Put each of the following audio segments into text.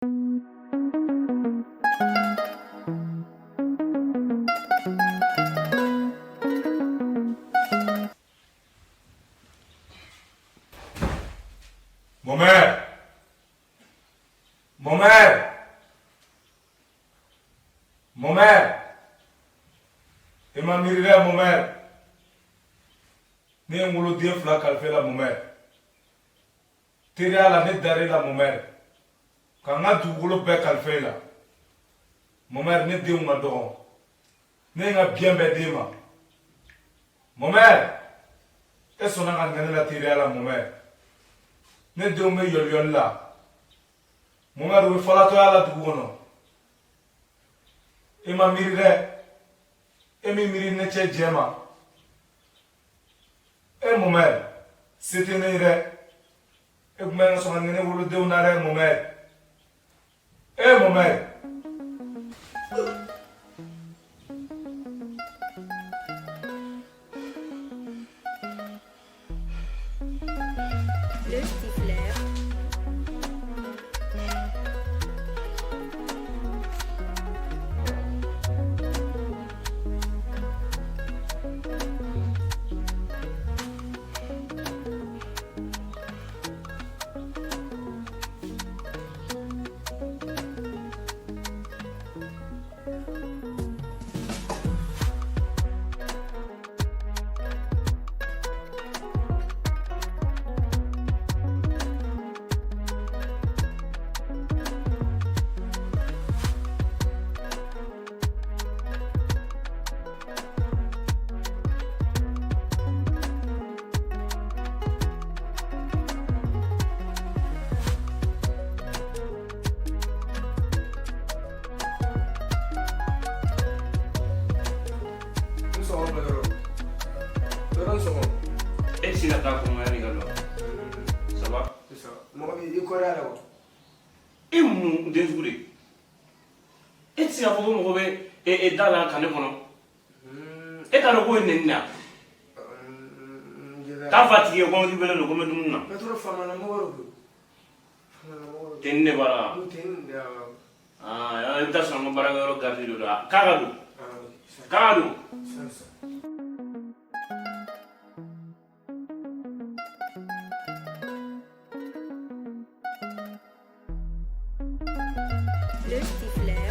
Mɔmɛri, Mɔmɛri, Mɔmɛri, e ma miiri dɛ Mɔmɛri. Ne ye n woloden fila kalifa e la Mɔmɛri. Teriya la ne dar'e la Mɔmɛri. Ka n ka dugukolo bɛɛ kalifa e la. Mɔmɛri ne denw ka dɔgɔn. Ne ye n ka bien bɛɛ d'e ma. Mɔmɛri, e sɔnna ka nɛni la teriya la Mɔmɛri. Ne denw bɛ yɔliyɔli la. Mɔmɛri u bɛ falatɔya la dugu kɔnɔ. E ma miiri dɛ. E m'i miiri ne cɛ jɛ ma. E Mɔmɛri, se tɛ ne ye dɛ. E tun man ka sɔn ka nɛni wolodenw na dɛ Mɔmɛri. E Mɔmɛri. Le Stifler. N sɔgɔma patron. Patron sɔgɔma. E tɛ se ka taa kɔnɔ yanni ka don. Ça va? Mɔgɔ b'i i kɔrɔ la wa? E mun den sugu de ye? E tɛ se k'a fɔ ko mɔgɔ bɛ e da la ka ne kɔnɔ. E t'a dɔn k'o ye nɛni de ye wa? Taa f'a tigi ye ko n wele don ko n bɛ dumuni na. Patron faamana mɔgɔ de don. Faamana mɔgɔ de don. Tenue de b'a la. Tenue de awɔ. Aa i bɛ taa sɔrɔ an ka baarakɛyɔrɔ garidi de don. K'a ka don. K'a ka don. Sisan sisan. Le Stifler.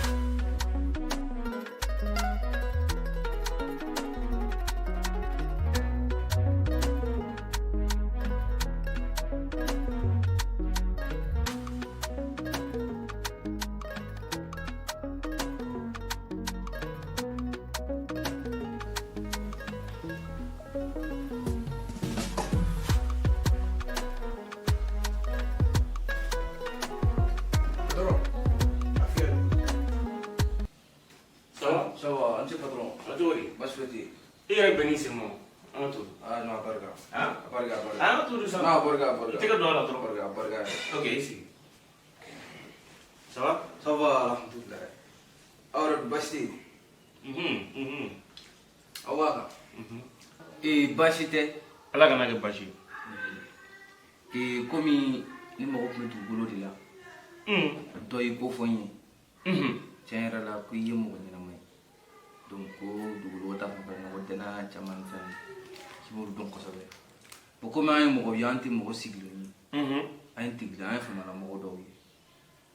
Patron, a filɛ. Ça va? Ça va, an ce patron. A cogo di? Baasi foyi tɛ yen. I yɛrɛ bɛn n'i sen ma. An ka to. Ah non, a barika. Han? A barika, a barika. An ka to dun sa. Non, a barika, a barika. I tɛgɛ don a la dɔrɔn. A barika, a barika yɛrɛ. Ok, i sigi. Ça va? Ça va, alhamdoulilah. Aw yɛrɛ dun baasi tɛ yen? Mhm, mhm. Aw b'a kan? Ee baasi tɛ. Ala kana kɛ baasi ye. Ee komi ne mago tun bɛ dugukolo de la. Dɔ y'i ko fɔ n ye. Tiɲɛ yɛrɛ la ko i ye mɔgɔ ɲɛnama ye. Donc ko dugukolo ta fanfɛla la ko danaya caman ni fɛn k'i b'olu dɔn kosɛbɛ. Bon komi an ye mɔgɔ ye an tɛ mɔgɔ sigilen ye. An ye tigila an ye famalamɔgɔ dɔw ye.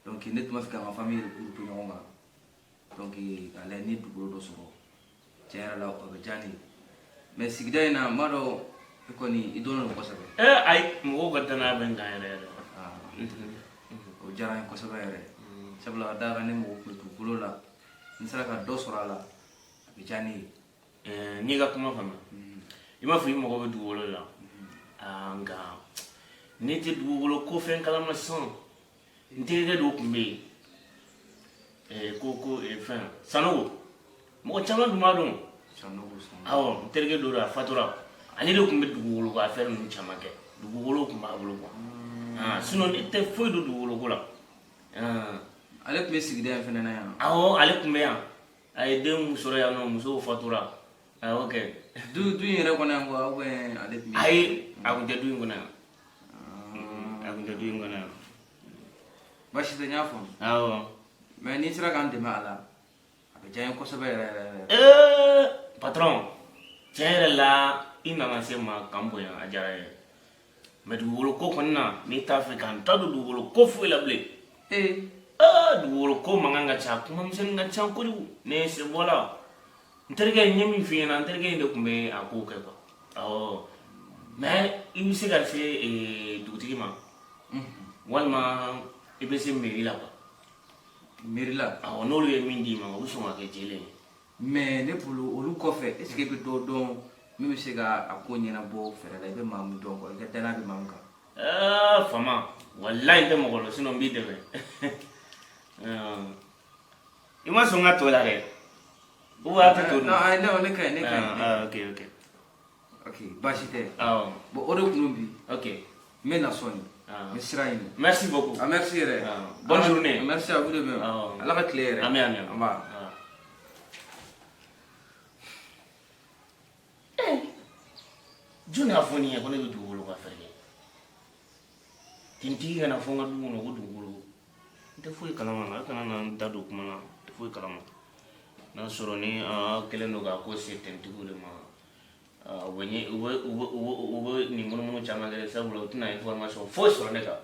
Donc ne tun b'a fɛ k'an ka famille regrouper ɲɔgɔn kan. Donc k'a lajɛ ni dugukolo dɔ sɔrɔ tiɲɛ yɛrɛ la o bɛ diya ne ye. Mais sigida in na n b'a dɔn e kɔni i dɔnnen don kosɛbɛ. Ee ayi mɔgɔw ka danaya bɛ n kan yɛrɛ yɛrɛ. O diyara n ye kosɛbɛ yɛrɛ. Sabula ka d'a kan ne mago tun bɛ dugukolo la n sera ka dɔ sɔrɔ a la a bɛ diya ne ye. Ɛɛ n'i ka kuma faamuya i m'a fɔ i mago bɛ dugukolo la aa nka ne tɛ dugukolo ko fɛn kalama sisan n terikɛ dɔw tun bɛ yen ɛɛ ko ko fɛn Sanogo mɔgɔ caman tun b'a dɔn. Sanogo Sanogo. Awɔ n terikɛ dɔ don a fatura ale de tun bɛ dugukolo ko affaire ninnu caman kɛ dugukolo tun b'a bolo quoi ah sinon ne tɛ foyi dɔn dugukolo ko la. Ale tun bɛ sigida in fana na yan. Awɔ ale tun bɛ yan a ye den mun sɔrɔ yan nɔ musow fatura a y'o kɛ. Du du in yɛrɛ kɔnɔ yan quoi ou bien ale tun bɛ. Ayi a tun tɛ du in kɔnɔ yan. A tun tɛ du in kɔnɔ yan. Baasi tɛ, n y'a faamu. Awɔ. Mais n'i sera k'an dɛmɛ a la, a bɛ diya n ye kosɛbɛ yɛrɛ yɛrɛ yɛrɛ. Patron, tiɲɛ yɛrɛ la i nana se n ma ka n bonya, a diyara n ye. Mais dugukolo ko kɔni na, n'i t'a fɛ ka n ta don dugukolo ko foyi la bilen. Dugukolo ko mankan ka ca, kuma misɛnnin ka ca kojugu. Ne ye sen bɔ la. N terikɛ, n ye min f'i ɲɛna, n terikɛ in de tun bɛ a kow kɛ quoi. Awɔ. Mais i bɛ se ka se dugutigi ma. Walima i bɛ se mairie la quoi. Mairie la? Awɔ, n'olu ye min d'i ma, o bɛ sɔn ka kɛ jɛlen ye. Mais ne bolo, olu kɔfɛ, est ce que i bɛ dɔ dɔn min bɛ se ka a ko ɲɛnabɔ fɛɛrɛ la? I bɛ maa min dɔn quoi, i ka danaya bɛ maa min kan. Fama, walayi n tɛ mɔgɔ dɔn, sinon n b'i dɛmɛ. I ma sɔn n ka to la dɛ. Ou a tɛ to dun? Non, ayi, non, ne ka ɲi, ne ka ɲi. Ah, ok, ok. Ok, baasi tɛ. Awɔ. Bon, o de kun don bi. Ok. N bɛ na sɔɔni. Ah. N bɛ sira ɲini. Merci beaucoup. Ah, merci yɛrɛ. Ah, bonne Ah, journée. Merci à vous de même. Ah. Ala ka tile yɛrɛ. Amin, amin. An ba. Ah. Jɔn y'a fɔ nin ye ko ne bɛ dugukolo ka fɛɛrɛ kɛ? Tentigi kana fɔ n ka du kɔnɔ ko dugukolo. N tɛ foyi kalama, a kana na n da don kuma la, n tɛ foyi kalama. N'a sɔrɔ ni a kɛlen don k'a ko se tentigiw de ma, u bɛ ɲɛ, u bɛ u bɛ u bɛ u bɛ nin munumunu caman kɛ, sabula u tɛna information foyi sɔrɔ ne kan.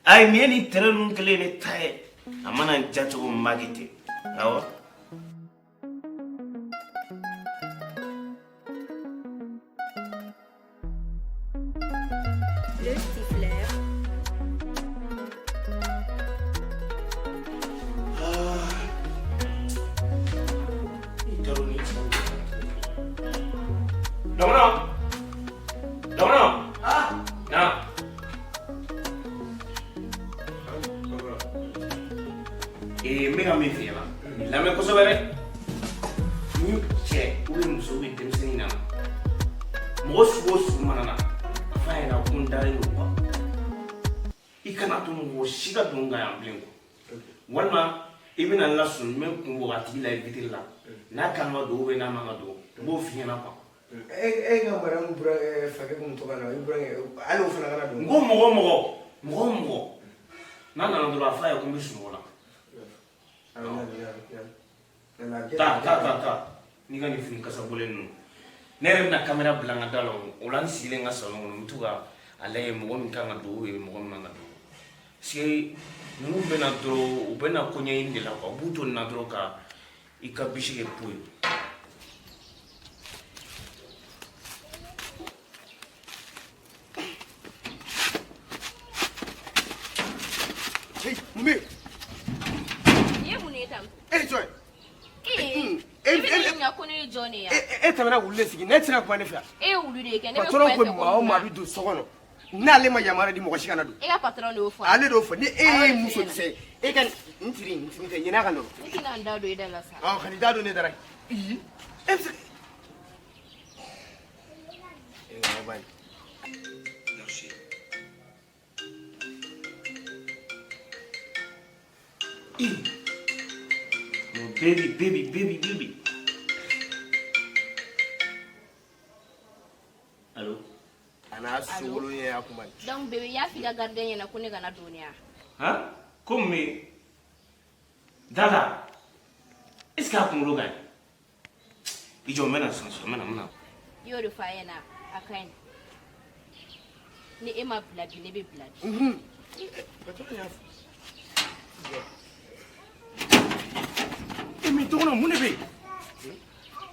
Ayi, nin ye nin terrain ninnu kɛlen ye ne ta ye. A mana n diya cogo min, n b'a kɛ ten. Awɔ. Le siffleur. Dɔgɔnɔ! Dɔgɔnɔ! Ah! Na! Ee, n bɛ ka min f'i ɲɛna, nin lamɛn kosɛbɛ dɛ. Ni cɛ ou bien muso ou bien denmisɛnnin nana, mɔgɔ sugu o sugu mana na, a f'a ɲɛna ko n dalen don quoi. I kana to mɔgɔ si ka don n kan yan bilen quoi. Walima i bɛna n lasɔn, n bɛ n kun bɔ a tigi la vitre la. N'a kan ka don ou bien n'a man ka don, n b'o f'i ɲɛna quoi. E ka madame burankɛ fakɛ kun to ka na, i burankɛ, hali o fana kana don. N ko mɔgɔ o mɔgɔ, mɔgɔ o mɔgɔ n'a nana dɔrɔn, a f'a ye ko n bɛ sunɔgɔ la. Taa, taa, taa, taa. N'i ka nin fini kasa bɔlen ninnu, ne yɛrɛ bɛna caméra bila n ka da la. O la, n sigilen n ka salon kɔnɔ, n bɛ to ka a lajɛ mɔgɔ min kan ka don ou bien mɔgɔ min man ka don. Parce que ninnu bɛ na dɔrɔn, u bɛ na ko ɲɛɲini de la quoi. U b'u to nin na dɔrɔn ka i ka bisi kɛ po ye. Hey, mun bɛ yen? Nin ye mun ye tan? E ye jɔn ye? Ee, E i bɛ ne ɲininka ko ne ye jɔn de ye? E tɛmɛna wulu de sigi, ne tɛ se ka kuma ne fɛ yan. E ye wulu de ye kɛ, ne bɛ Patron kuma e ko fɛ ko maa o maa mun bɛ don so kɔnɔ, n'ale ma yamaruya di, mɔgɔ si kana don. E ka patron de y'o fɔ? Ale de y'o fɔ. Ni e A y'o ye de muso f'i ɲɛna. kisɛ ye, e ka n tiri n tiri tɛ ɲin'a kan dɔrɔn. Ne tɛna n da don e da la sa. Ɔ, ka n'i da don ne da la. Ii, e bɛ se. E ka ba ye. Merci. Mon baby, baby, baby, baby. Allo? A n'a sogolon ye a kuma ye. Donc bébé, i y'a f'i ka gardien ɲɛna ko ne kana don yan? Han? Ko mun bɛ yen? Dada, est ce que a kunkolo ka ɲi? I jɔ, n bɛ na sisan sisan, n bɛ na, n bɛ na. I y'o de fɔ a ɲɛna, a ka ɲi. Ni e ma bila bi, ne bɛ bila bi. Patron y'a fɔ. E min dɔgɔnɔ, mun de bɛ yen?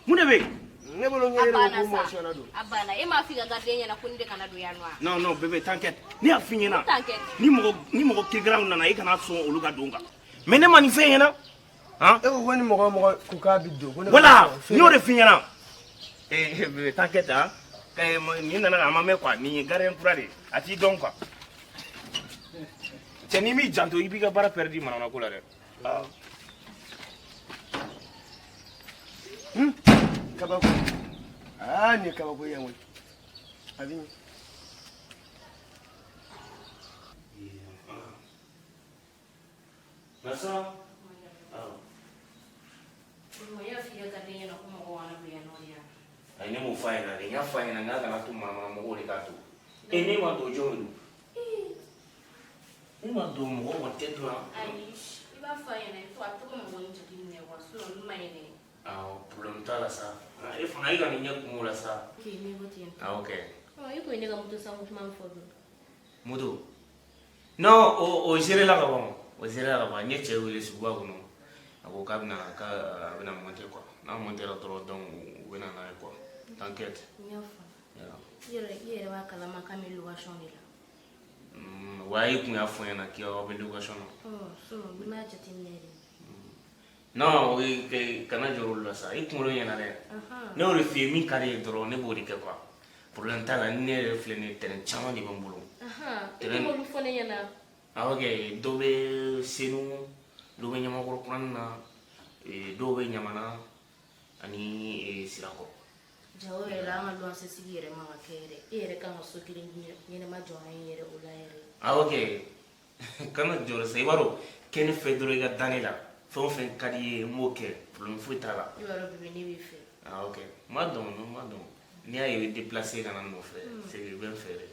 Mun de bɛ yen? Ne bolo n A yɛrɛ banna ko mɔgɔ si sa. kana don. A banna. E m'a f'i ka gardien ɲɛna ko ne de kana don yan nɔ wa? Non, non, bébé, t'inquiète. Ne y'a f'i ɲɛna. T'inquiète. Ni mɔgɔ kirikaraw nana, i kana sɔn olu ka don kan. Mais ne ma nin fɛn ɲɛna. Han? E ko ko ni mɔgɔ o mɔgɔ ko k'a bɛ don, ko ne Voilà, kana n y'o de f'i ɲɛna. Eh, bébé, t'inquiète, hein. Eh, nin nana, a ma mɛn quoi. Nin ye gardien kura de ye. A t'i dɔn quoi. Cɛ, n'i m'i janto, i b'i ka baara perdu manamana ko la dɛ. Ah. Kabako. Aa, nin ye kabako ye yan koyi. A bɛ ɲɛ. Nasa? Ah. I y'a f'i ka gardien ɲɛna ko mɔgɔw kana don yan nɔ de wa? Ayi, ne m'o f'a ɲɛna dɛ. N y'a f'a ɲɛna n k'a kana to manamana mɔgɔw de k'a to. E, ne ma don, jɔn de don? Ne ma don mɔgɔ kɔni tɛ don yan. Ayi, i b'a fɔ a ɲɛna, il faut a tɔgɔ mɔgɔ ni jateminɛ quoi, sinon olu ma ɲi dɛ. Awɔ, problème t'a la sa. E fana i ka nin ɲɛ kumu la sa. Ok, ne ko ten. Ah, ok. Ɔ, i kun ye ne ka moto sanko kuma min fɔ dun? Moto. Non, o géré la ka ban. O géré la ka ban. N ye cɛ wele suguba kɔnɔ. A ko k'a bɛna k'a bɛna monter quoi. N'a monter la dɔrɔn, donc u bɛna n'a ye quoi. T'inquiète. N y'a faamu. I yɛrɛ b'a kalama k'an bɛ location de la. Wa i kun y'a fɔ n ɲɛna k'aw bɛ location na. Ɔ, sinon n'i m'a jateminɛ de. Non, kana jɔrɔ olu la sa. I kunkolo ɲɛna dɛ. Ne y'o de f'i ye, min ka di ye dɔrɔn ne b'o de kɛ quoi. Problème t'a la, ni ne yɛrɛ filɛ nin ye, terrain caman de bɛ n bolo. I kun b'olu fɔ ne ɲɛna. Ah, ok, dɔ bɛ Senu, dɔ bɛ Ɲamakɔrɔ kuranin na, dɔw bɛ Ɲamana ani Sirakɔrɔ. Jago yɛrɛ la, an ka luwanse sigi yɛrɛ man ka kɛ yɛrɛ. E yɛrɛ kan ka so kelen ɲɛnɛma jɔ an ye yɛrɛ o la yɛrɛ. Ah, ok, kana jɔrɔ sa, i b'a dɔn kɛ ne fɛ dɔrɔn i ka da ne la. Fɛn o fɛn ka di i ye n b'o kɛ, problème foyi t'a la. I b'a dɔn bébé, ne b'i fɛ. Ah, ok, n b'a dɔn, n b'a dɔn. N'i y'a ye i bɛ déplacer ka na n nɔfɛ, c'est que i bɛ n fɛ dɛ.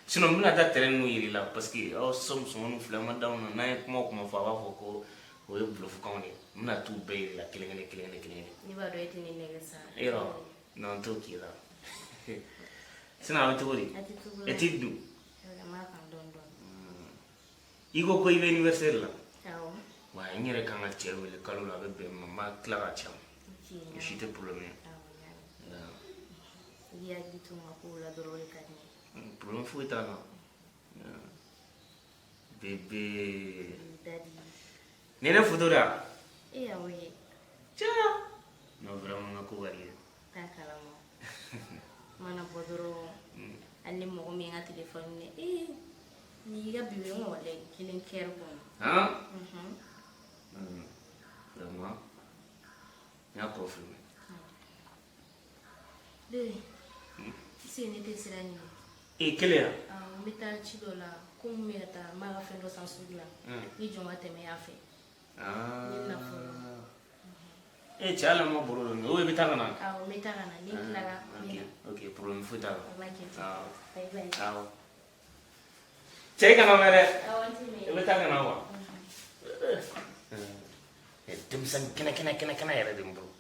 Sinon n bɛna taa terrain ninnu yir'i la parce que aw sisan musomaninw filɛ an ma d'anw na, n'an ye kuma o kuma fɔ a b'a fɔ ko o ye bluff-kanw de ye. N bɛna t'u bɛɛ yir'i la kelen kelen kelen kelen kelen. Ne b'a dɔn e tɛ ne nɛgɛ sa. Yɔrɔ non, n t'o k'i la. Sinon a bɛ cogo di? A tɛ cogo la. E t'i dun? N b'a kan dɔɔni dɔɔni. I ko i bɛ anniversaire la? Awɔ. Wa n yɛrɛ kan ka cɛ wele kalo la, a bɛ bɛn n ma, n b'a tila ka ci a ma. Ok. O si tɛ problème ye. Awɔ, n y'a mɛn. I b'i hakili to n ka kow la dɔrɔn, o de ka di ne ye. Problème foyi t'a la. Bébé. Daddy. Nin ye ne photo de ye wa? E awɔ ye. Tiens. Non, vraiment n ka ko ka di ye. T'a kalama. N mana bɔ dɔrɔn, hali ni mɔgɔ min ye n ka téléphone minɛ, ee nin y'i ka bébé, n ko walayi kelen kɛra kɔnɔ. Han? Vraiment, n y'a confirmé. Bébé, est-ce que ne tɛ sira ɲini? E kelen yan? Awɔ, n bɛ taa ci dɔ la, ko n bɛ ka taa n b'a ka fɛn dɔ san sugu la. Ni jɔn ka tɛmɛ yan fɛ. Ne bɛna fɔlɔ. E cɛ, hali an ma baro dɔɔni, o i bɛ taa ka na? Awɔ, n bɛ taa ka na, ni n tilara n bɛ na. Ok, problème foyi t'a la. A b'a kɛ ten. Awɔ. Bye bye. Awɔ. Cɛ, i kana mɛn dɛ. Awɔ, n tɛ mɛn. I bɛ taa ka na wa? Denmisɛnnin kɛnɛ kɛnɛ kɛnɛ kɛnɛ yɛrɛ de n bolo.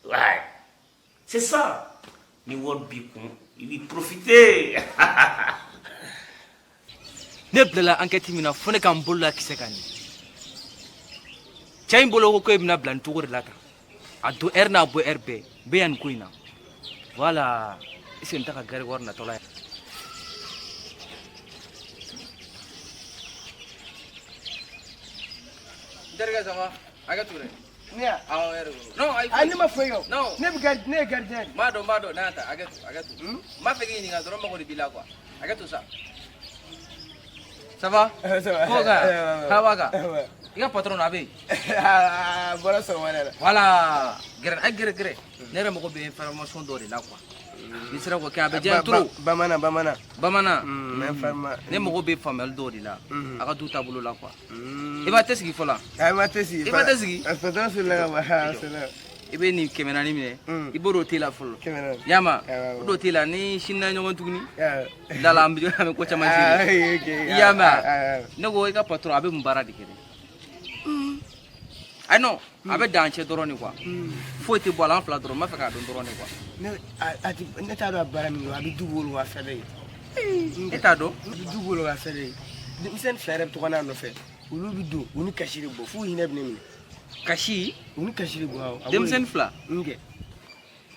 Ouais. C'est ça. Ni wari b'i kun, i b'i profiter. Ne bilala enquête min na, fo ne ka n bolo la kisɛ kan nin. Cɛ in bolo ko ko e bɛna bila nin cogo de la tan. A don heure n'a bɔ heure bɛɛ, n bɛ yan nin ko in na. Voilà, est ce que n t'a ka gari wari natɔla ye? N terikɛ, ça va? Hakɛ to dɛ. Ne ya? Awɔ, yɛrɛ ko. Non, ayi. Ah, ne ma foyi kɛ o. Non. Ne bɛ gardien, ne ye gardien de. N b'a dɔn, n b'a dɔn, n'a ta, hakɛ to, hakɛ to. N b'a fɛ k'i ɲininka dɔrɔn, n mago de b'i la quoi. Hakɛ to sa. Ça va? Ça va. Ko ka? Ça va ka? Ouais. I ka patron a bɛ yen? Ah, bɔra sɔgɔmada la. Voilà. Gɛrɛ, a gɛrɛ gɛrɛ. Ne yɛrɛ mago bɛ information dɔ de la quoi. N'i sera k'o kɛ, a bɛ diya n ye trop. Bamanan, bamanan. Bamanan. Informa. Ne mago bɛ faamuyali dɔw de la. A ka du taabolo la quoi. I b'a tɛ sigi fɔlɔ. Ah, ma tɛ sigi. I b'a tɛ sigi. Patron solila ka ban. Ah, solila. I bɛ nin 400 minɛ. I b'o don te la fɔlɔ. 400. I y'a mɛn? Awɔ. O don te la ni sini na ɲɔgɔn tuguni. Awɔ. Da la an bɛ ko caman Ah, sigi. ok. I y'a mɛn? Ah, ah. Ne ko i ka patron a bɛ mun baara de kɛ dɛ? Ayi non, a bɛ dan cɛ dɔrɔn de quoi. Foyi tɛ bɔ a la, an fila dɔrɔn, n b'a fɛ k'a dɔn dɔrɔn de quoi. Ne a ti ne t'a dɔn a baara min kɛ, a bɛ du bolo ka fɛn bɛɛ ye. E t'a dɔn? A bɛ du bolo ka fɛn bɛɛ ye. Denmisɛnnin fila yɛrɛ bɛ to ka n'a nɔfɛ. Olu bɛ don, u ni kasi de bɔ, f'u hinɛ bɛ ne minɛ. Kasi? U ni kasi de bɔ awɔ. Denmisɛnnin fila? N kɛ.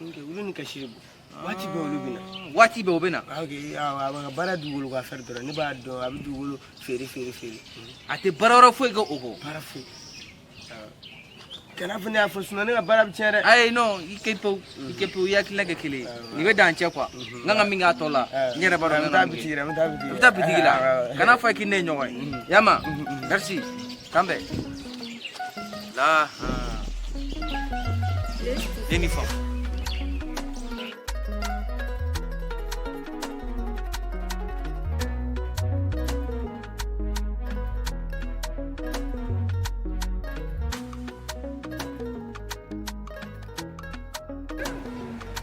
N kɛ, olu ni kasi de bɔ. Waati bɛɛ olu bɛ na. Waati bɛɛ u bɛ na? Ah, ok, awɔ, a b'a ka baara dugukolo ka fɛn dɔrɔn, ne b'a dɔn, a bɛ dugukolo feere feere feere. A tɛ baara wɛrɛ foyi kɛ o kɔ? Baara foyi. Kana fɔ ne y'a fɔ, sinon ne ka baara bɛ tiɲɛ dɛ. Ayi non, i kɛ pewu, i kɛ pewu, i hakilina kɛ kelen ye. Nin bɛ dan cɛ quoi. N kan ka min k'a tɔ la, n yɛrɛ b'a dɔn n An bɛ kan taa ka min kɛ. bitigi la, an bɛ taa bitigi la. I bɛ taa bitigi la. Kana fɔ k'i ne ye ɲɔgɔn ye. I y'a mɛn? Merci. K'an bɛn. La. Ne ni faamu.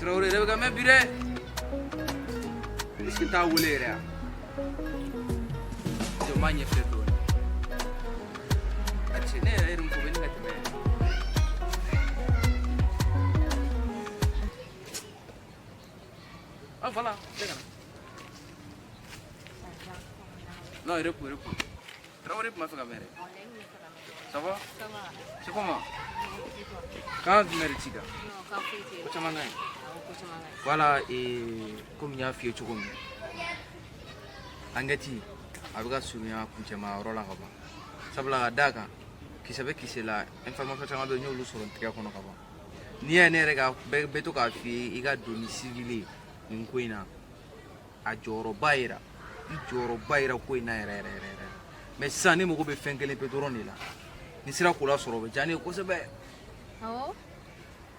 Traoré yɛrɛ bɛ ka mɛn bi dɛ. Est ce que n t'a wele yɛrɛ ya? B'a ɲɛfɛ dɔɔnin. A cɛ, ne yɛrɛ ye nin ko bɛ ne ka tɛmɛ. Ah voilà, c'est là. Non, repos, repos. Traoré m'a fait la. Ça va? Ça va. C'est comment? Quand tu m'as dit. Non, k'a foyi tɛ yen. Ko caman ka ɲi. Awɔ, ko caman ka ɲi. Voilà, et comme n y'a f'i ye cogo min, enquête a bɛ ka surunya kuncɛma yɔrɔ la ka ban. Sabula ka d'a kan, kisɛ bɛ kisɛ la, information caman bɛ yen, n y'olu sɔrɔ n tɛgɛ kɔnɔ ka ban. N'i y'a ye ne yɛrɛ ka bɛɛ bɛ to k'a f'i ye i ka don ni civil ye nin ko in na, a jɔyɔrɔba yira, i jɔyɔrɔba yira ko in na yɛrɛ yɛrɛ yɛrɛ yɛrɛ. Mais sisan ne mago bɛ fɛn kelen pe dɔrɔn de la. Ni sera k'o lasɔrɔ, o bɛ diya ne ye kosɛbɛ. Awɔ.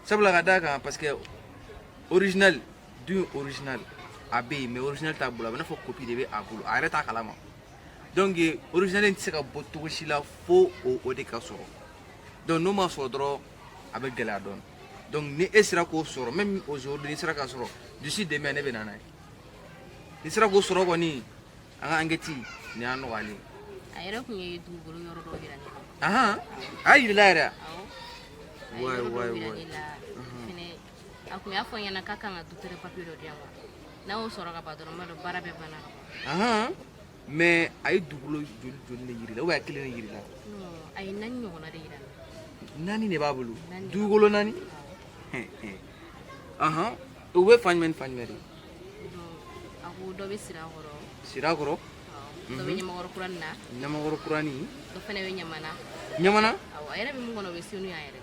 Sabula ka d'a kan, parce que original du original a bɛ yen, mais original t'a bolo, a bɛ i n'a fɔ copie de bɛ a bolo, a yɛrɛ t'a kalama. Donc original in tɛ se ka bɔ cogo si la fo o de ka sɔrɔ. Donc n'o ma sɔrɔ dɔrɔn, a bɛ gɛlɛya dɔɔnin. Donc ni e sera k'o sɔrɔ, même aujourd'hui n'i sera k'a sɔrɔ, d'ici demain ne bɛ na n'a ye. N'i sera k'o sɔrɔ kɔni, an ka enquête nin y'a nɔgɔyalen ye. A yɛrɛ tun ye dugukolo yɔrɔ dɔw yira ne la. Ahan, a yir'i la yɛrɛ? Awɔ. A ye Ouais, yɔrɔ dɔw ouais, yira ouais. ne la fɛnɛ. A kun y'a fɔ n ɲɛna k'a kan ka dutɛrɛ papiye dɔ di yan wa. N'a y'o sɔrɔ ka ban dɔrɔn, n b'a dɔn baara bɛɛ banna ka ban. Ahan, mais a ye dugukolo joli joli de yir'i la, ou bien a ye kelen de yir'i la? Non, a ye naani ɲɔgɔnna de yira n na. Naani de b'a bolo? Naani de. Dugukolo naani. Awɔ. Ahan, u bɛ fan jumɛn ni fan jumɛn de? Donc a ko dɔ bɛ Sirakɔrɔ. Sirakɔrɔ. Awɔ. Dɔ bɛ Ɲamakɔrɔ kurani na. Ɲamakɔrɔ kurani. Dɔ fɛnɛ bɛ Ɲamana. Ɲamana. Awɔ, a yɛrɛ bɛ mun kɔnɔ, o bɛ Senu yan yɛrɛ.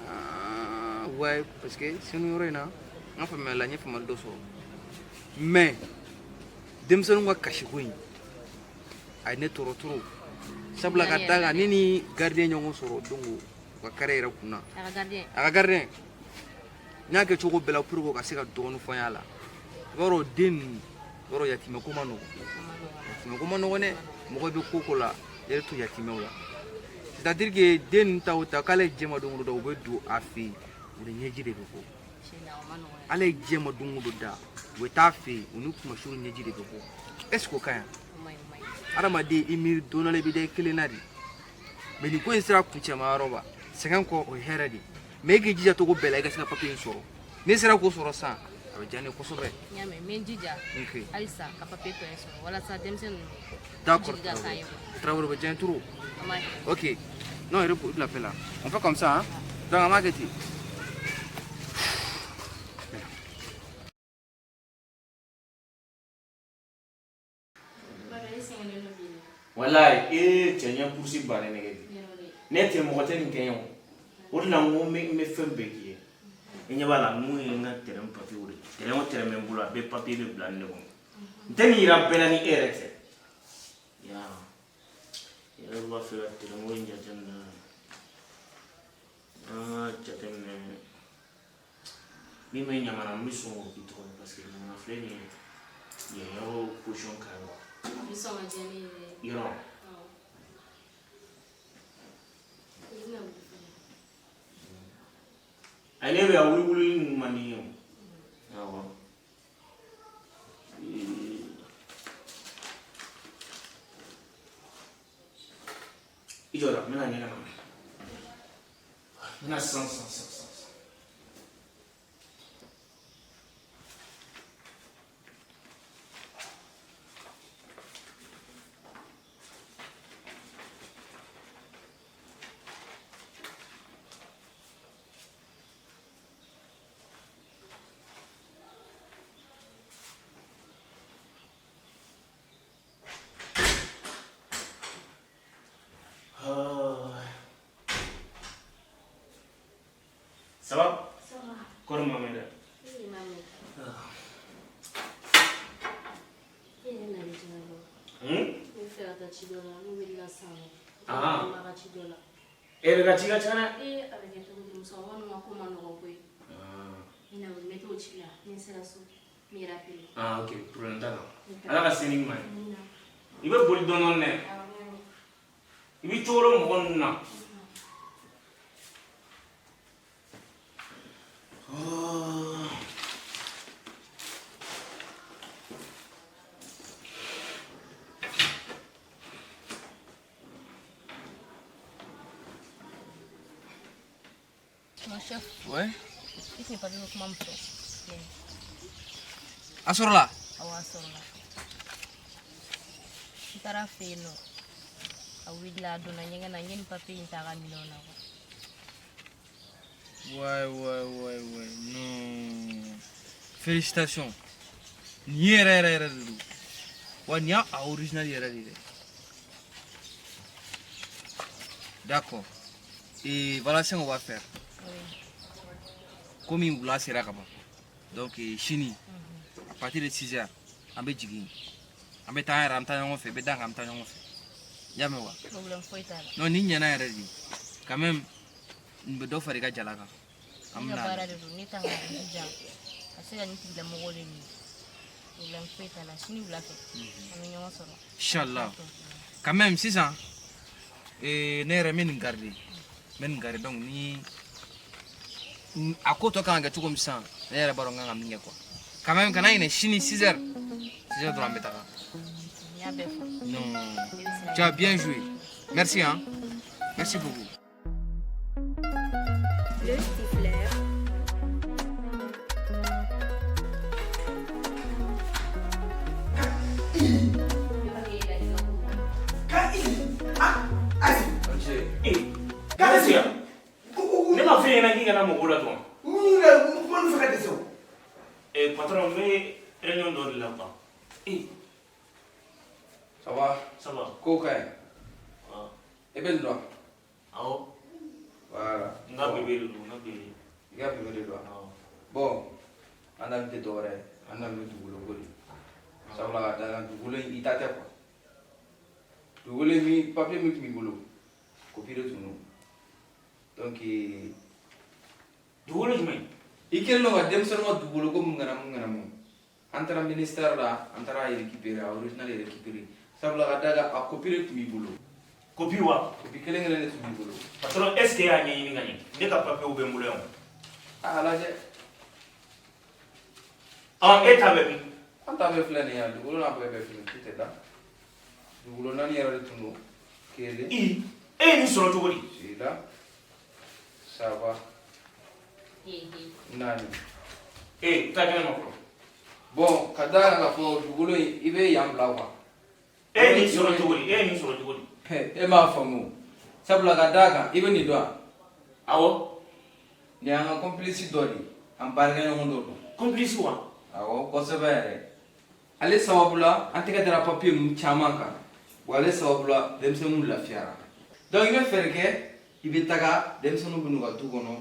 Ah, ouais, parce que Senu yɔrɔ in na, n ka faamuyali la, n ye faamuyali dɔ sɔrɔ. Mais denmisɛnninw ka kasiko in, a ye ne tɔɔrɔ trop. Sabula ka d'a kan, ne ni gardien ɲɔgɔn sɔrɔ don o u ka carré yɛrɛ kunna. A ka gardien. A ka gardien, n y'a kɛ cogo bɛɛ la pour que o ka se ka dɔɔnin fɔ n y'a la. I b'a dɔn den ninnu, i b'a dɔn yatimɛ ko ma nɔgɔn. A ma nɔgɔn. Yatimɛ ko ma nɔgɔn dɛ. Mɔgɔ bɛ ko ko la, i yɛrɛ to yatimɛw la. C'est à dire que den ninnu ta o ta k'ale ye diɲɛ ma don o don da, u bɛ don a fɛ yen, u ni ɲɛji de bɛ bɔ. Tiɲɛ na, o ma nɔgɔn yɛrɛ. Ala ye diɲɛ ma don o don da, u bɛ taa fɛ yen, u ni kumasuru ɲɛji de bɛ bɔ. Est ce que o ka ɲi? O ma ɲi, o ma ɲi. Adamaden, i miiri don dɔ la, i bɛ da i kelen na de. Mais nin ko in sera kuncɛma yɔrɔ ba, sɛgɛn kɔ, o ye hɛrɛ de ye. Mais e k'i jija cogo bɛɛ la i ka se ka papiye in sɔrɔ. N'i sera k'o sɔrɔ sisan, a bɛ diya ne ye kosɛbɛ. N y'a mɛn, n bɛ n jija. Ok. Halisa ka papiye tɔ in sɔrɔ walasa denmisɛnnin ninnu D'accord. jigi ka k'an ye quoi. Traoré, o bɛ diya n ye trop. An b'a kɛ. Ok. Non, il l'a fait là. On fait comme ça, hein. Donc, on va arrêter. Baba, e sɛgɛnnen don bi dɛ. Walayi, ee cɛ, n ye kurusi bannen nɛgɛ bi. Yɔrɔ de. Ne tɛ mɔgɔ tɛ nin kɛ n ye o. O de la n ko n bɛ fɛn bɛɛ k'i ye. I ɲɛ b'a la, ninnu ye n ka terrain papier de ye. Terrain o terrain bɛ n bolo, a bɛɛ papier bɛ bila nin de kɔnɔ. N tɛ nin yira bɛɛ la ni e yɛrɛ tɛ. Ya yɛrɛ b'a fɛ ka terrain ko in jateminɛ. An ka jateminɛ min bɛ Ɲamana, n bɛ sɔn k'o k'i tɔgɔ ye parce que Ɲamana filɛ nin ye, yen yɔrɔ position ka ɲi quoi. A bɛ sɔn ka diya ne ye dɛ. Yɔrɔ. Awɔ. I bɛna wuli fɛnɛ. Ayi, ne bɛ yan, wuli wuli ninnu man di n ye o. Awɔ. I jɔ la, n bɛna ɲɛgɛn na. N bɛna sisan sisan sisan sisan. Ah. Ça va? Ça va. Kɔri ma mɛn dɛ. E m'a mɛn. E yɛrɛ nalen joona dɔn. Hmm? Ne bɛ fɛ ka taa ci dɔ la, n'u wulila sisan nɔ. Ah. N b'a ka ci dɔ la. E yɛrɛ ka ci ka ca dɛ. Ee, a bɛ kɛ cogo di, musokɔrɔba ninnu ka ko ma nɔgɔn koyi. N bɛna wuli, n bɛ t'o ci la, ni n sera so, n b'i rappeler. Ah, ok, problème t'a la. Ala ka se ni ɲuman ye. Amina. I bɛ boli dɔɔnin dɔɔnin dɛ. Awɔ, n y'a mɛn. I bɛ cogo dɔn mɔgɔ ninnu na. Oh. Mon chef. Ouais. I tun ye papier ko kuma min fɔ. A sɔrɔla? Awɔ, a sɔrɔla. N taara a fɛ yen nɔ. A wulila, a donna ɲɛgɛn na, n ye nin papier in ta a ka minɛnw na quoi. Ouais, ouais, ouais, ouais. Non. Félicitations. Nin ye yɛrɛ yɛrɛ yɛrɛ de don. Wa nin y'a a original yɛrɛ de ye dɛ. D'accord. Et voilà ce qu'on va faire. Oui. Komi wula sera ka ban. Donc sini, à partir de 6 heures, an bɛ jigin. An bɛ taa an yɛrɛ, an bɛ taa ɲɔgɔn fɛ, i bɛ da kan, an bɛ taa ɲɔgɔn fɛ. I y'a mɛn wa? Problème foyi t'a la. Non, nin ɲɛna yɛrɛ de. Quand même, nin bɛ dɔ fara i ka jala kan. An Ne ka bɛna baara de don, ne kan ka n jija ka se ka nin tigilamɔgɔw de minɛ. Problème foyi t'a la, sini wula fɛ an bɛ ɲɔgɔn sɔrɔ. Inchallah. Quand même, sisan, ne yɛrɛ n bɛ nin garder. N bɛ nin garder, donc ni a ko tɔ kan ka kɛ cogo min sisan, ne yɛrɛ b'a dɔn n kan ka min kɛ quoi. Quand même, kana ɲinɛ, sini 6 heures. 6 heures dɔrɔn, an bɛ taga. N y'a bɛɛ fɔ. Non. Tu as bien joué. Merci, hein. Merci beaucoup. Le Stifler. Ne m'a f'e ɲɛna k'i kana mɔgɔw la dɔn. N yɛrɛ kuma fɛ ka dɛsɛ o. Patron, n bɛ réunion dɔ de la quoi. Ça va? Ça va. Ko ka ɲi? Ah. I bɛ nin dɔn? Awɔ. Voilà. N ka bébé de don, n ka bébé. I ka bébé de don wa? Awɔ. Bon, an na tɛ dɔwɛrɛ ye, an na bɛ dugukolo ko de. Sabula ka da kan, dugukolo in, i ta tɛ quoi. Dugukolo in min, papier min tun b'i bolo, copie de tun don. Donc Dugukolo jumɛn? I kɛlen don ka denmisɛnninw ka dugukolo ko mun kana mun kana mun. An taara ministère la, an taara récupérer, a original récupérer. Sabula ka da kan, a copie de tun b'i bolo. Copie wa? Copie kelen kelen de tun b'i bolo. Patron, est ce que e y'a ɲɛɲini ka ɲɛ? Ne ka papier bɛ n bolo yan. A lajɛ. Ah, e ta bɛ min? An ta bɛɛ filɛ nin ye yan, dugukolo n'a bɛɛ filɛ, tout est là. Dugukolo naani yɛrɛ de tun don. Kelen. I, e ye nin sɔrɔ cogo di? Fila. Saba. Naani. Taa kɛnɛ ma fɔlɔ. Bon, ka da kan k'a fɔ dugukolo in, i bɛ yan bila quoi. E ye nin sɔrɔ cogo di? E ye nin sɔrɔ cogo di? E m'a faamu. Sabula ka da kan, i bɛ nin dɔn wa? Awɔ. Nin y'an ka complice dɔ de ye, an baarakɛɲɔgɔn dɔ don. Complice wa? Awɔ, kosɛbɛ yɛrɛ. Ale sababu la, an tɛgɛ dara papier ninnu caman kan. Wa ale sababu la, denmisɛnninw lafiyara. Donc i bɛ fɛɛrɛ kɛ, i bɛ taga denmisɛnninw bɛ n'u ka du kɔnɔ,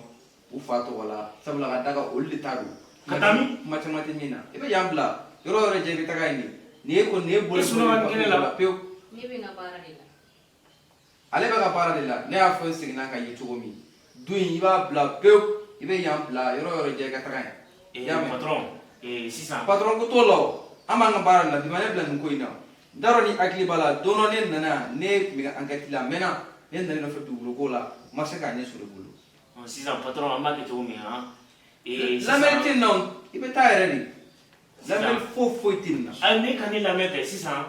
u fa tɔgɔ la, sabula ka da kan, olu de ta don. Ka taa min? Kuma caman tɛ min na. I bɛ yan bila, yɔrɔ o yɔrɔ jɛ, i bɛ taga yen de. Nin ye kɔni, nin ye bolo I sunɔgɔ nin kɛnɛ la. pewu. Ne bɛ n ka baara de la. Ale bɛ ka baara de la. Ne y'a fɔ, n seginna ka ye cogo min. Du in, i b'a bila pewu, i bɛ yan bila, yɔrɔ o yɔrɔ jɛ, i ka taga yen. I y'a mɛn? Patron, sisan. Patron ko t'o la o. An b'an ka baara de la, bi ma ne bila nin ko in na. N t'a dɔn ni hakili b'a la, don dɔ ne nana yan, ne tun bɛ ka enquête la, a mɛnna, ne nana i nɔfɛ dugukolo ko la, n ma se k'a ɲɛ sɔrɔ i bolo. Sisan patron, an b'a kɛ cogo min han? Sisan. Lamɛnni tɛ nin na o, i bɛ taa yɛrɛ de. Lamɛnni foyi foyi tɛ nin na. Ayi, ne ka ne lamɛn kɛ sisan,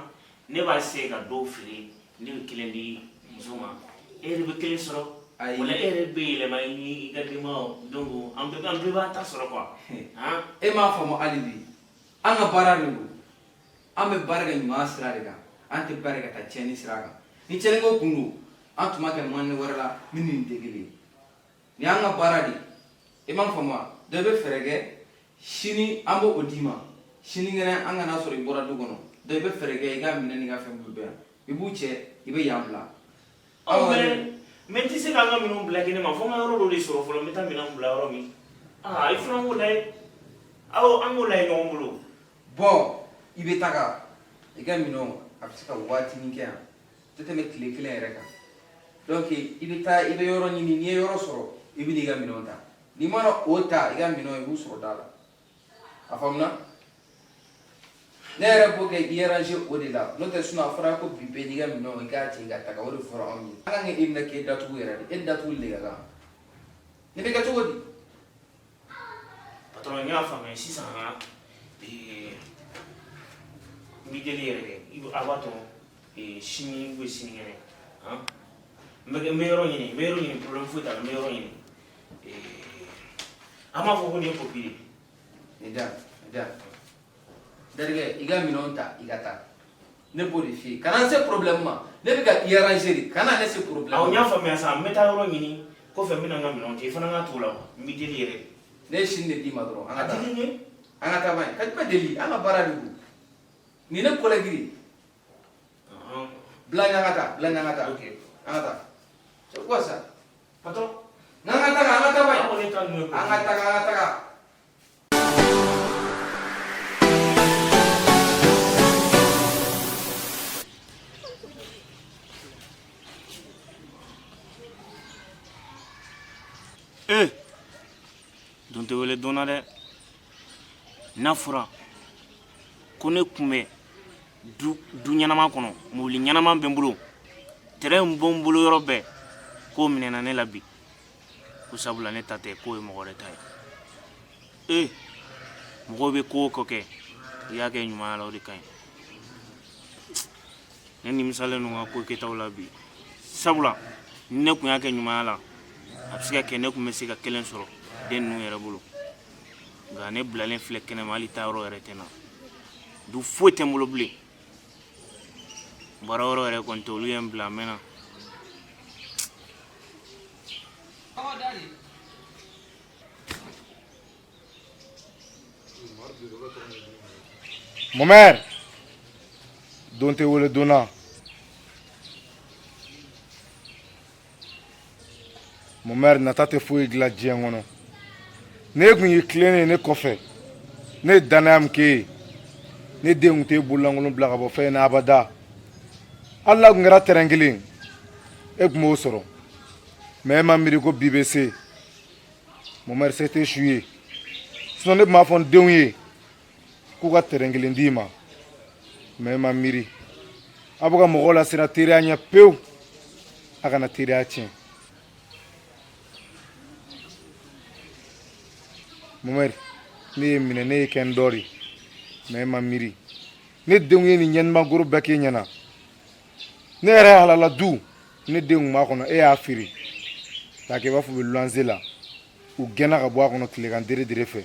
ne b'a essayer ka dɔw feere, ne bɛ kelen di muso ma, e yɛrɛ bɛ kelen sɔrɔ. Ayi. Wala e yɛrɛ bɛ yɛlɛma i ni i ka denbayaw, donc an bɛɛ b'an ta sɔrɔ quoi. Han? E m'a faamu hali bi. An ka baara de don. An bɛ baara kɛ ɲuman sira de kan. An tɛ baara kɛ ka taa tiɲɛni sira kan. Ni tiɲɛni ko kun don, an tun b'a kɛ mani wɛrɛ la min ni nin tɛ kelen ye. Nin y'an ka baara de ye. I m'a faamu wa? Dɔ bɛ fɛɛrɛ kɛ, sini an b'o d'i ma. Sinikɛnɛ an kana sɔrɔ i bɔra du kɔnɔ. Dɔ i bɛ fɛɛrɛ kɛ, i ka minɛn n'i ka fɛn bɛɛ bɛ yan. I b'u cɛ, i bɛ yan bila. Ɔ, mais n tɛ se k'an ka minɛnw bila kɛnɛ ma, fo n ka yɔrɔ dɔ de sɔrɔ fɔlɔ, n bɛ taa minɛnw bila yɔrɔ min. Aa, i fana k'o lajɛ. Awɔ, an k'o lajɛ ɲɔgɔn bolo. Bon, i bɛ taga i ka minɛnw, a bɛ se ka waatinin kɛ yan, tɛ tɛmɛ tile kelen yɛrɛ kan. Donc i bɛ taa, i bɛ yɔrɔ ɲini, n'i ye yɔrɔ sɔrɔ, i bɛ n'i ka minɛnw ta. N'i mana o ta, i ka minɛnw, i b'u sɔrɔ da la. A faamuna? Ne yɛrɛ b'o kɛ i arranger o de la, n'o tɛ sinon a fɔra ko bi bɛɛ n'i ka minɛnw, i k'a cɛ i ka taga, o de fɔra anw ye. An kan ka e minɛ k'e datugu yɛrɛ de, e datuguli de ka kan. Ne bɛ kɛ cogo di? Patron, n y'a faamuya sisan. N b'i deli yɛrɛ de, i a b'a to sini ou bien sinikɛnɛ, han, n bɛ yɔrɔ ɲini, n bɛ yɔrɔ ɲini, problème foyi t'a la, n bɛ yɔrɔ ɲini. A m'a fɔ ko nin ye kopi ye. Nin di yan, nin di yan. Terikɛ, i ka minɛnw ta, i ka taa. Ne b'o de f'i ye. Kana n se problème ma. Ne bɛ ka i arranger de. Kana ne se problème ma. Awɔ, n y'a faamuya sa. N bɛ taa yɔrɔ ɲini. Kɔfɛ n bɛna n ka minɛnw ta. I fana ka t'o la quoi. N b'i deli yɛrɛ de. Ne ye sini de d'i ma dɔrɔn. An ka taa. A deli n ye. An ka taa ban. Ka jumɛn deli? An ka baara de don. Nin ne collègue de ye. Bila ɲɛ an ka taa. Bila ɲɛ an ka taa. Ok. An ka taa. C'est quoi ça? Patron. N'an ka taga, an ka taa ban. An kɔni ta ninnu ye An ka taga, an ka taga. Ee, don tɛ wele don na dɛ. N'a fɔra ko ne tun bɛ du ɲɛnama kɔnɔ, mobili ɲɛnama bɛ n bolo, terrain bɛ n bolo yɔrɔ bɛɛ, k'o minɛna ne la bi, ko sabula ne ta tɛ, k'o ye mɔgɔ wɛrɛ ta ye. Ee, mɔgɔw bɛ ko o ko kɛ, i y'a kɛ ɲumanya la, o de ka ɲi. Ne nimisalen don n ka ko kɛtaw la bi, sabula ni ne tun y'a kɛ ɲumanya la, a bɛ se ka kɛ ne tun bɛ se ka kelen sɔrɔ den ninnu yɛrɛ bolo. Nka ne bilalen filɛ kɛnɛma, hali taayɔrɔ yɛrɛ tɛ n na, du foyi tɛ n bolo bilen, baara yɔrɔ yɛrɛ kɔni tɛ, olu ye n bila a mɛnna. Mamɛri, don tɛ wele don na. Mamɛri, nata tɛ foyi dilan diɲɛ kɔnɔ. Ne tun y'i tilennen ye ne kɔfɛ, ne ye danaya min k'e ye, ne den tun t'e bololankolon bila ka bɔ fɛn in na abada. Hali n'a tun kɛra tɛrɛn kelen, e tun b'o sɔrɔ. Mais e ma miiri ko bi bɛ se. Mamɛri, se tɛ su ye. Sinon ne tun b'a fɔ n denw ye k'u ka tɛrɛn kelen d'i ma. Mais e ma miiri. A bɛ ka mɔgɔw lasiran teriya ɲɛ pewu. A kana teriya tiɲɛ. Mamɛri, ne ye minɛ, ne ye kɛ n dɔ de. Mais e ma miiri. Ne denw ye nin ɲɛnimagoro bɛɛ k'e ɲɛna. Ne yɛrɛ halala du, ne den tun b'a kɔnɔ, e y'a feere. K'a kɛ i b'a fɔ u bɛ luwanse la. U gɛnna ka bɔ a kɔnɔ tilegan dere dere fɛ.